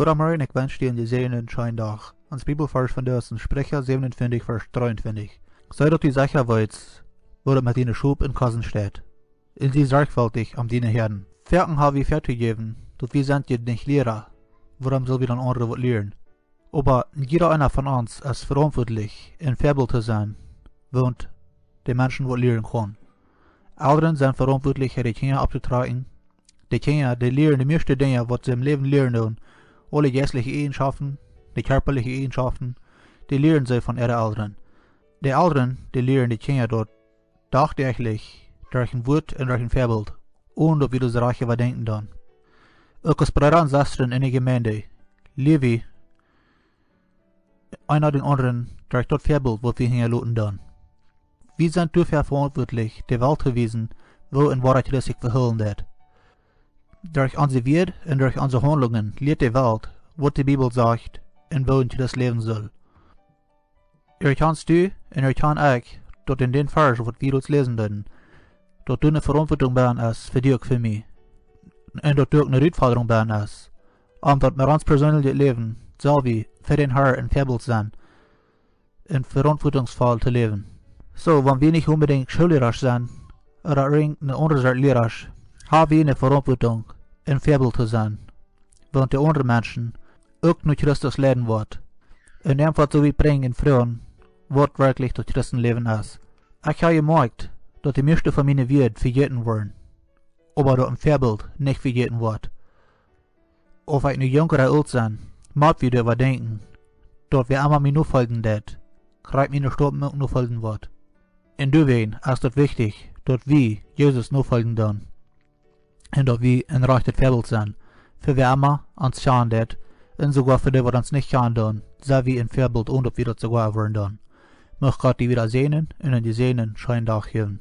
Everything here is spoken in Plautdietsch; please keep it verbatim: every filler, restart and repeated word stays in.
Goodemorjen, ekj wensch die een jesäajenden scheenen Dach. Ons Bibelvarsch vondoag es en Spricha 27, Varsch 23. Sei daut du secha weetst, woo daut met diene Schop un Kosen steit, un sie sorjfaltich om diene Häaden. Foaken ha wie väajäft, daut wie sent je nich Liera, wuarom sull wie dan aundre waut lieren? Oba jieda eena von ons es veauntwuatlich, een Väabilt to sennen, waut de Menschen waut lieren kaun. Elren sent veauntwuatlich, äare Kjinja opptotrakjen. De Kjinja, dee lieren de mieeschte Dinja, waut see em Läwen lieren doonen, aule jeistliche Eajenschoften, de kjarpaliche Eajenschoften, dee lieren see von äare Elren. De Elren, dee lieren de Kjinja daut dachtäajlich derch een Wuat un derch een Väabilt, onen daut wie daut rajchte waut denkjen dan. Uk aus Breeda un Sestren enne Jemeent, lia wie eena dän aundren derch daut Väabilt, waut wie hinjaloten dan. Wie sent doafäa veauntwuatlich, de Welt to wiesen, woo un woo daut sikj vehoolen deit. Derch onse Wieed un derch onse Haundlungen lieet de Welt, waut de Bibel sajcht un woo een Christ läwen saul. Erkjanst du un erkjan ekj, daut en dän Varsch, waut wie ons läsen deeden, daut doa eene Veauntwuatunk bennen es fa die uk fa mie? Un daut doa uk eene Rutfodrunk bennen es, om daut met ons perseenlichet Läwen, sell wie fa dän Harn een Väabilt sennen un veauntwuatumsvoll to läwen. Soo, wan wie nich onbedinjt Schoollierasch sent, ooda irjent eene aundre Sort Lierasch, ha wie eene Veauntwuatunk, een Väabilt to sennen, waut de aundre Menschen uk no Christus leiden woat. Un dan woat soo wiet brinjen un froagen, waut werkjlich daut Christenläwen es. Ekj ha jemoakjt, daut de mieeschte von miene Wieed vejäten woaren, oba daut een Väabilt nich vejäten woat. Auf ekj nu junk ooda oolt sie, mott wie doaräwa denkjen, daut wäa emma mie nofoljen deit, krakjt miene Stopen uk nofoljen woat. Un doawäajen es daut wichtich, daut wie Jesus nofoljen doonen. Un daut wie een rajchtet Väabilt sent fa wäa emma ons schauen deit, un soogoa fa dee, waut ons nich schauen doonen, sell wie een Väabilt, onen daut wie daut soogoa woaren doonen. Mucht Gott die wada säajnen un een jesäajenden scheenen Dach jäwen.